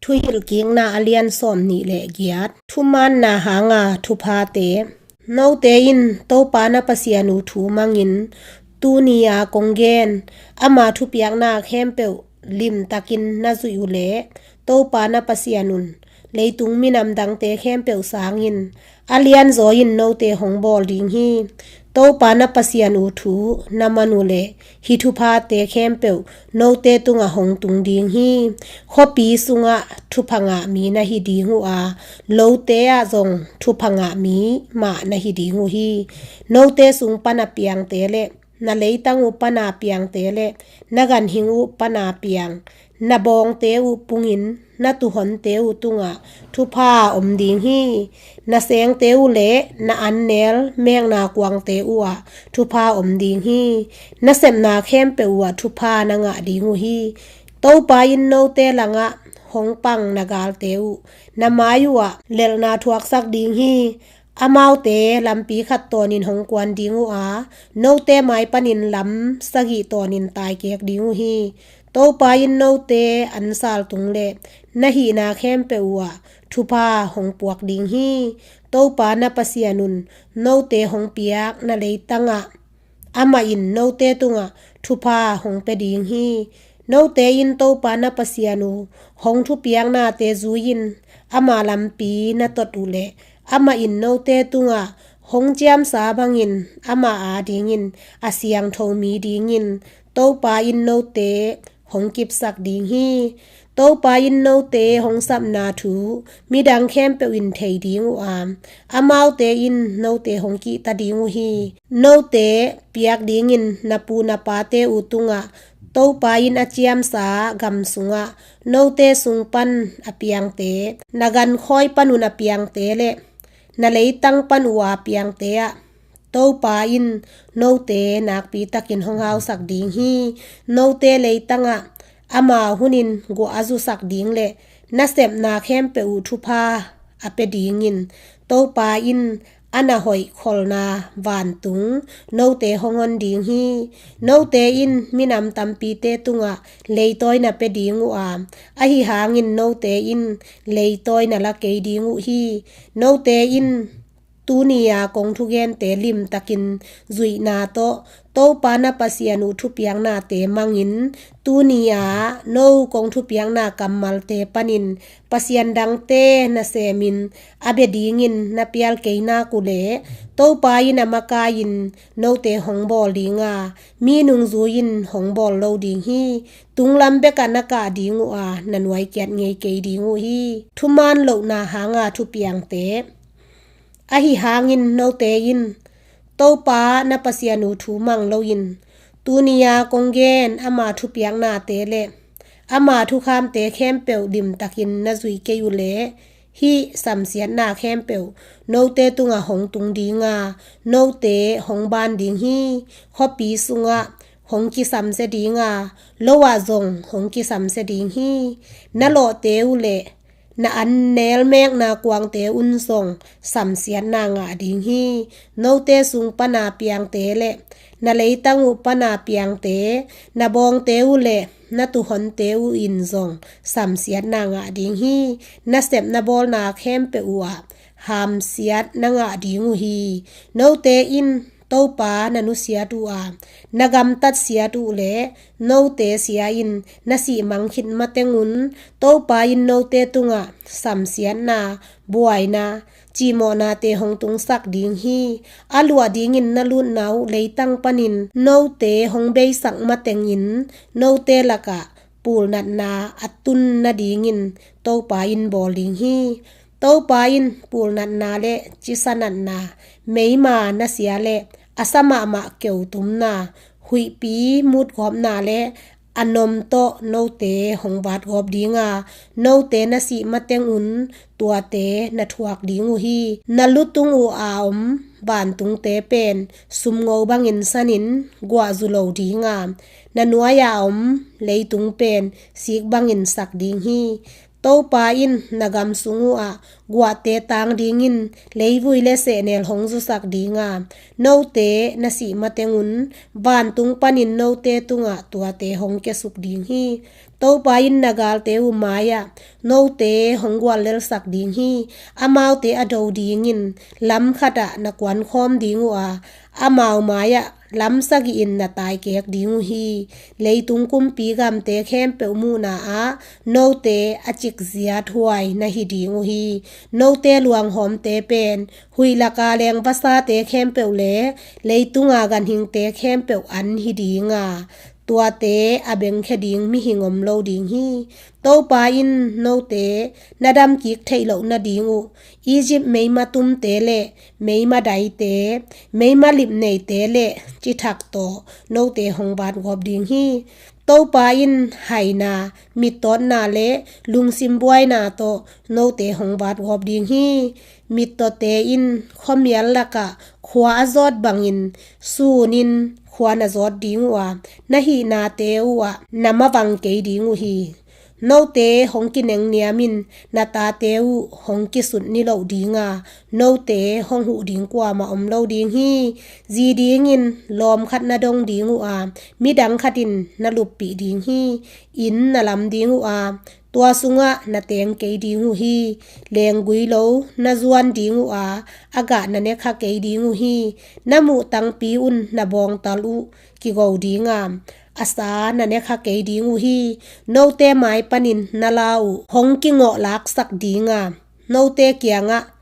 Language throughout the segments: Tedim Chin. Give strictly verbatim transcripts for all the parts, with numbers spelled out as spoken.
Thuhilhkikna a lian sawmnih le giat. Thumaanna hanga thuphate. Note in Topa na Pasian uh thu mangin, tuni-a kong gen ama thupiakna khempeuh limtakin na zuih uh leh, Topa na Pasian un leitung minam dangte khempeuh sangin a lianzaw in note hong bawl ding hi. Topa na Pasian uh thu na man uh leh, hih thuphate khempeuh note tungah hong tung ding hi. Khuapi sungah thupha ngah mi na hi ding uh a, lote ah zong thupha ngah mi mah na hi ding uh hi. Note sung pan a piangte le na leitang uh pan a piangte le na ganhing uh pan a piang, na bawngte uh pungin na tuuhonte uh tungah thupha om ding hi. Na sengte uh le na annel mekna kuangte uh ah thupha om ding hi. Na sepna khempeuh uh ah thupha na ngah ding uh hi. Topa in note langah hong pang na galte uh na mai uh ah lelhna thuaksak ding hi. Amaute lampi khat tawnin hong kuan ding uh a, note mai panin lam sagih tawnin taikek ding uh hi. Topa in note ansal tung le na hihna khempeuh uh ah thupha hong puak ding hi. Topa na Pasian un note hong piak na leitangah amah in note tungah thupha hong pia ding hi. Note in Topa na Pasian uh hong thupiaknate zui-in ama lampi na tot uh leh, amah in note tungah hong ciamsa bangin ama adingin a siangtho mi dingin Topa in note hong kipsak ding hi. Topa in note hong sapna thu midang khempeuh in thei ding uh a, amaute in note hong kihta ding uh hi. Note piak dingin na pu na pate uh tungah Topa in a ciamsa gam sungah note sung pan a piangte, na gankhoi pan un a piangte le na leitang pan uh a piangte ah Topa in note nakpi takin hong hausak ding hi. Note leitangah ama hunin guah a zusak ding le na sepna khempeuh uh thupha a pia dingin Topa in a na hoih kholna vantung note hong hon ding hi. Note in minam tampite tungah leitawi na pia ding uh a, ahi hangin note in leitawi na la kei ding uh hi. Note in tuni-a kong thugente limtakin zuihna tawh Topa na Pasian uh thupiaknate mangin, tuni-a no kong thupiakna kammalte panin pasian dangte na semin a bia dingin na pial kei nak uh leh, Topa in a makai-in note hong bawl ding a, mi nungzui in hong bawl lo ding hi. Tunglam bekah na kah ding uh a, na nuaikiat ngei kei ding uh hi. Thumaan lohna hanga thupiangte. Ahi hangin note in Topa na Pasian uh thu mang loin, tuni-a kong gen ama thupiaknate le ama thukhamte khempeuh limtakin na zuih kei uh leh, hih samsiatna khempeuh note tungah hong tung ding a, note hong ban ding hi. Khuapi sungah hong kisamsia ding a, lo ah zong hong kisamsia ding hi. Na lawhte uh le na annel mekna kuangte un zong samsiatna ngah ding hi. Note sung pana piangte le na leitang uh pana piangte, na bawngte uh le na tuuhonte uh in zong samsiatna ngah ding hi. Na sep na bawlna khempeuh uh ah hamsiat na ngah ding uh hi. Note in Topa na nusiat uh a, na gamtatsiat uh le note sia in na sihmang khit matengun, Topa in note tungah samsiatna, buaina, cihmawhnate hong tungsak ding hi. A luah dingin na lutna uh leitang panin note hong beisak matengin, note lakah pulnatna a tun nadingin Topa in bawl ding hi. Topa in pulnatna le cisa natna, meima nasia le a sa mahmah keutumna, huihpi mutgawpna le a nom tawh note hong vatgawp ding a, note na sih matengun tuate na thuak ding uh hi. Na lutung uh a om vantungte pen sumngo bangin sanin guah zu lo ding a, na nuai-a om leitung pen sik bangin sak ding hi. Topa in na gam sung uh ah guahte tang dingin leivui le sehnel hong zusak ding a, note na sih matengun vantung panin note tungah tuate hong kiasuk ding hi. Topa in na galte uh mai-ah note hong guallelsak ding hi. Amaute a do dingin lam khatah na kuankhawm ding uh a, amau mai-ah lam sagih in na taikek ding uh hi. Leitung kumpi gamte khempeuh muhna-ah note a cikziat huai na hi ding uh hi. Note luanghawmte pen huih laka leng vasate khempeuh le leitunga ganhingte khempeuh an hi dinga, tuate a bengkhia ding mihing om lo ding hi. Topa in note na damkik theih loh nading uh Egypt meima tumte le meima daite, meima lipneite le cithak tawh note hong vatgawp ding hi. Topa in haina, mittawtna le lungsim buaina tawh note hong vatgawp ding hi. Mittawte in khuamial lakah khua a zawt bangin sunin khua na zawt ding uh a, na hihnate uh ah na mavang kei ding uh hi. Note hong kinengniamin na tate uh hong kisut niloh dinga, note hong huh ding kuamah om lo ding hi. Zi dingin lawm khat na dong ding uh a, midang khatin na luppih ding hi. Inn na lam ding uh a, tua sungah na teng kei ding uh hi. Lenggui lo na zuan ding uh a, a gah na nekha kei ding uh hi. Na muh tangpi un na bawngtal uh kigo dinga, a sa na nekha kei ding uh hi. Note mai panin na la uh hong kingawh laksak dinga, note kiangah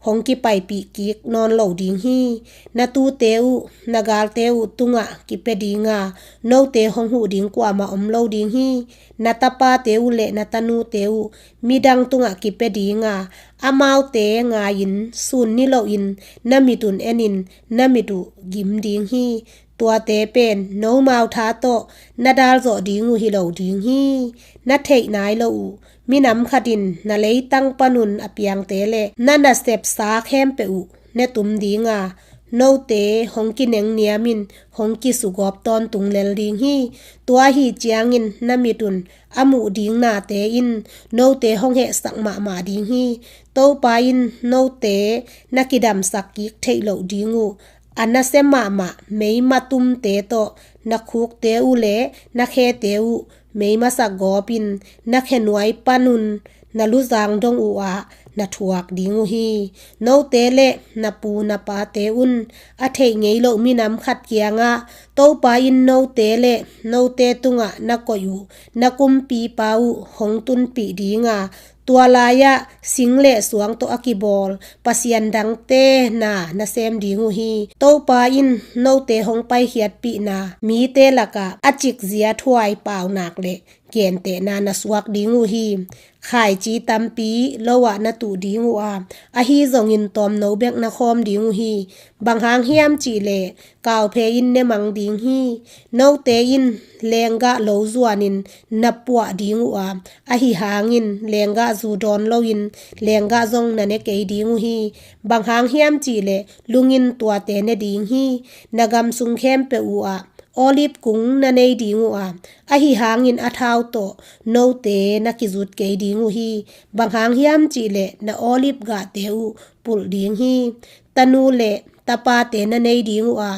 hong kipaipih kik nawn lo ding hi. Na tute uh, na galte uh tungah kipia dinga, note hong huh ding kuamah om lo ding hi. Na tapate uh le na tanute uh midang tungah kipia dinga, amaute ngai-in sun nilohin na mit un enin na mit uh gim ding hi. Tuate pen nomau tha tawh na dal zawh ding uh hi lo ding hi. Na theih nai lo uh minam khatin na leitang panun a piangte le na nasepsa khempeuh uh ne tum dinga, note hong kinengniamin hong kisugawp tawntung lel ding hi. Tua ahi ciangin na mit un a muh ding nate in note hong hehsak mahmah ding hi. Topa in note na kidamsak kik theih loh ding uh a nasia mahmah meima tumte tawh na khukte uh le na khete uh meimasak gawpin na khenuai panun na luzang dong uh ah na thuak ding uh hi. Note le na pu na pate un a theih ngei loh minam khat kiangah Topa in note le note tungah na koih uh na kumpipa uh hong tunpih dinga, tua lai-ah sing le suang tawh a kibawl pasian dangte na na sem ding uh hi. Topa in note hong paikhiatpihna mite lakah a cikzia thuai paunak le gentehna na suak ding uh hi. Khaici tampi lo-ah na tuh ding uh a, ahi zongin tawmno bek na khawm ding uh hi. Bang hang hiam cihleh kauphe in ne mang ding hi. Note in lenggah lo zuanin na puah ding uh a, ahi hangin lenggah zu dawn loin lenggah zong na ne kei ding uh hi. Bang hang hiam cihleh lungin tuate ne ding hi. Na gam sung khempeuh uh ah olive kung na nei ding uh a, ahi hangin a thau tawh note na kizut kei ding uh hi. Bang hang hiam cihleh na olive gahte uh pulh ding hi. Tanu le tapate na nei ding uh a,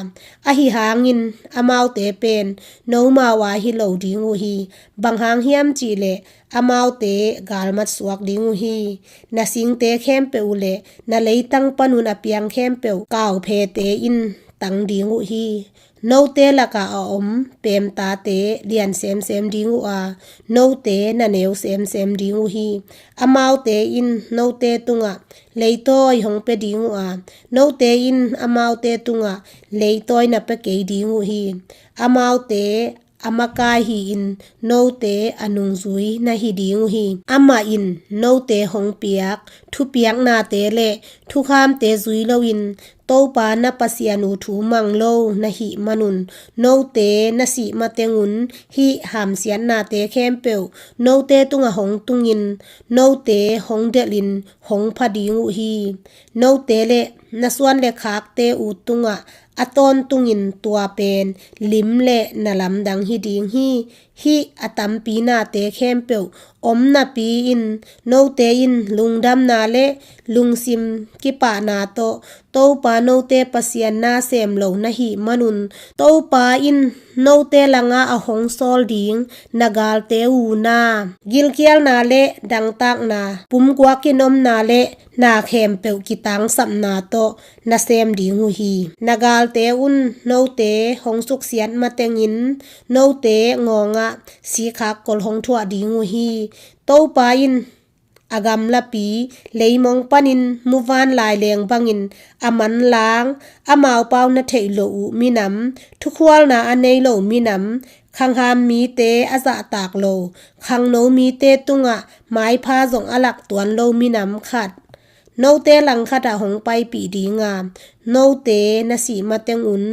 ahi hangin amaute pen nomau a hi lo ding uh hi. Bang hang hiam cihleh amaute galmat suak ding uh hi. Na singte khempeuh uh le na leitang panun a piang khempeuh kauphete in tang ding uh hi. Note lakah a om pemtate lian semsem ding uh a, note na neu semsem ding uh hi. Amaute in note tungah leitawi hong pia ding uh a, note in amaute tungah leitawi na pia kei ding uh hi. Amaute a makai hi-in note a nungzui na hi ding uh hi. Amah in note hong piak thupiaknate le thukhamte zui loin Topa na Pasian uh thu mang lo na hih manun, note na sih matengun hih hamsiatnate khempeuh note tungah hong tungin, note hong delhin hong pha ding uh hi. Note le na suan le khakte uh tungah a tawntungin tua pen lim le na lamdang hi ding hi. Hih a tampi nate khempeuh om napi-in note in lungdamna le lungsim kipahna tawh Topa note Pasian na sem lo na hih manun, Topa in note langah a hong sawl ding na galte uh na, gilkialna le dangtakna, pumguakin omna le na khempeuh kitangsapna tawh na sem ding uh hi. Na galte un note hong suksiat matengin note ngawngah sikkhak kol hong thuah ding uh hi. Topa in a gamlapi leimong panin muvanlai leng bangin a manlang, amau pau na theih loh uh minam, thukhualna a nei lo minam, khangham mite a zahtak lo, khangno mite tungah maipha zong a lak tuan lo minam khat note langkhatah hong paipih dinga, note na sih mateng un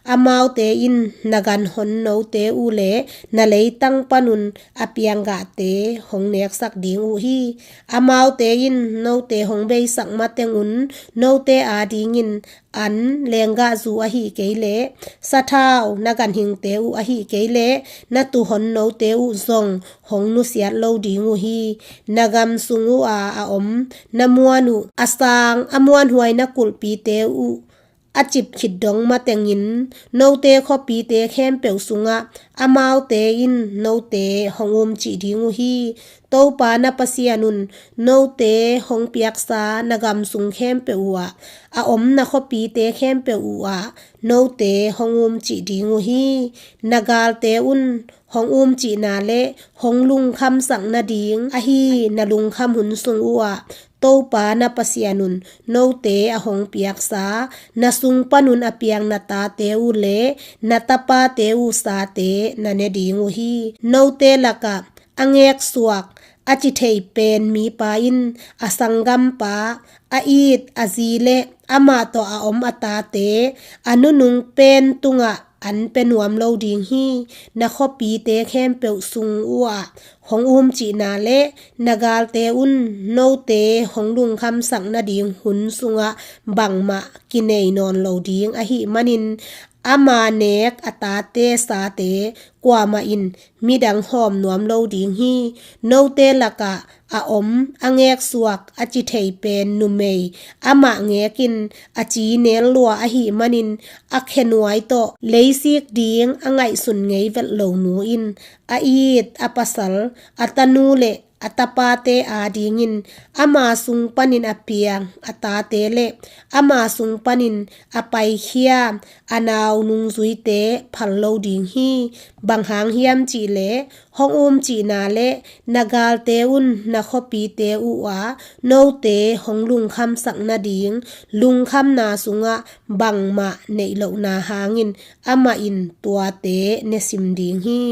amaute in na ganhon note uh le na leitang panun a pianggahte hong neksak ding uh hi. Amaute in note hong beisak mateng un note adingin an, lenggahzu ahi kei leh sathau, na ganhingte uh ahi kei leh na tuhon note uh zong hong nusiat lo ding uh hi. Na gam sung uh a a om na muan uh, a sang a muanhuai na kulhpite uh a cip khit dong matengin note khuapite khempeuh sungah amaute in note hong umcih ding uh hi. Topa na Pasian un note hong piaksa na gam sung khempeuh uhah, a om na khuapite khempeuh uhah note hong umcih ding uh hi. Na galte un hong umcihna le hong lungkhamsak nading ahi na lungkham hun sung uhah Topa na Pasian un note a hong piaksa na sung panun a piang na tate uh le na tapate uh sate na ne ding uh hi. Note lakah a ngeksuak a ci thei pen mipa in a sanggampa, a it a zi le amah tawh a om a tate a nunung pen tungah an pia nuam lo ding hi. Na khuapite khempeuh sung uhah hong umcihna le na galte un note hong lungkhamsak nading hun sungah bangmah kinei nawn lo ding ahih manin ama nek a tate sate kuamah in midang hawm nuam lo ding hi. Note lakah a om a ngeksuak a ci thei pen numei, amah ngekin a ci nel lua ahih manin a khenuai tawh leisik ding a ngaihsun ngei velh lo nu in a it a pasal, a tanu le a tapate adingin ama sung panin a piang a tate le ama sung panin a paikhia a nau nungzuite phal lo ding hi. Bang hang hiam cihleh hong umcihna le na galte un na khuapite uhah note hong lungkhamsak nading lungkhamna sungah bangmah neih lohna hangin amah in tuate nesim ding hi.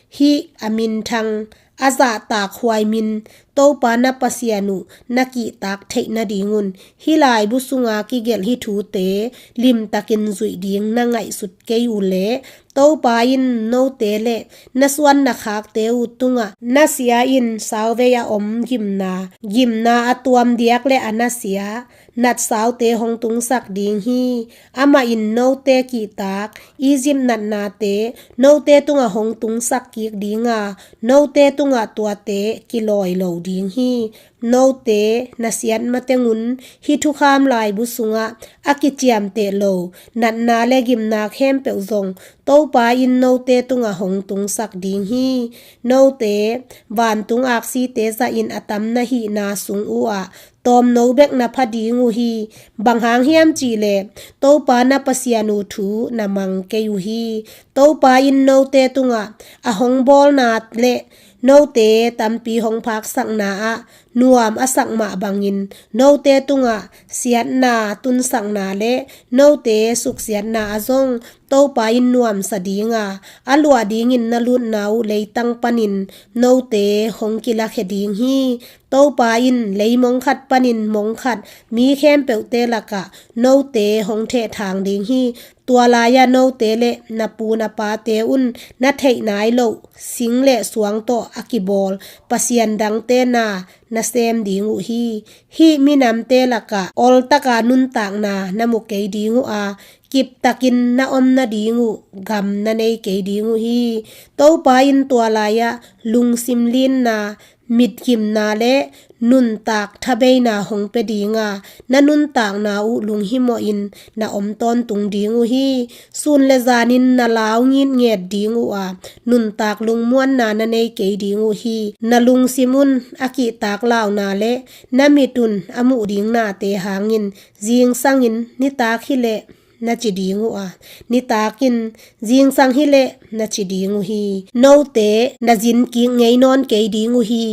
Hih a minthang a zahtak huai min Topa na Pasian uh na kihtak theih nadingun hih laibu sunga kigelh hih thute limtakin zuih ding na ngaihsut kei uh leh Topa in note le na suan na khakte uh tungah na sia in sauvei a om gimna, gimna a tuam diak le a nasia natsaute hong tungsak ding hi. Amah in note kihtak Egypt natnate note tungah hong tungsak kik dinga, note tungah tuate kilawi lo ding hi. Note na siat matengun hih thukham laibu sungah a kiciamteh lo natna le gimna khempeuh zong Topa in note tungah hong tungsak ding hi. Note vantung aksite zahin a tam na hihna sung uhah tawmno bek na pha ding uh hi. Bang hang hiam cihleh Topa na Pasian uh thu na mang kei uh hi. Topa in note tungah a hong bawlna le note tampi hong phaksakna ah nuam a sak mah bangin note tungah siatna tunsakna le note suksiatna ah zong Topa in nuamsa dinga, a luah dingin na lutna uh leitang panin note hong kilakhia ding hi. Topa in leimong khat panin mong khat mi khempeuhte lakah note hong thehthang ding hi. Tua lai-ah note le na pu na pate un na theih nai loh sing le suang tawh a kibawl pasian dangte na na sem ding uh hi. Hih minamte lakah oltaka nuntakna na mu kei ding uh a, kiptakin na om nading uh gam na nei kei ding uh hi. Topa in tua lai-ah lungsim linna, mitgimna le nuntak thabeina hong pia ding a, na nuntakna uh lunghimawhin na om tawntung ding uh hi. Sun le zanin na lau ngitnget ding uh a, nuntak lungmuanna na nei kei ding uh hi. Na lungsim un a kihtak launa le na mit un a muh ding nate hangin, zingsangin nitak hileh na ci ding uh a, nitakin zingsang hileh na ci ding uh hi. Note na zinkik ngei nawn kei ding uh hi,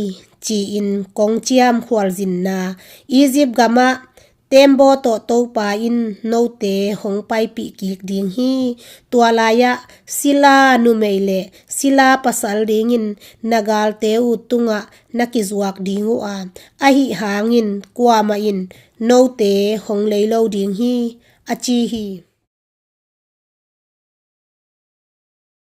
ci-in kongciam khualzinna Egypt gamah tembaw tawh Topa in note hong paipih kik ding hi. Tua lai-ah sila numei le sila pasal dingin na galte uh tungah na kizuak ding uh a, ahi hangin kuamah in note hong lei lo ding hi, a ci hi.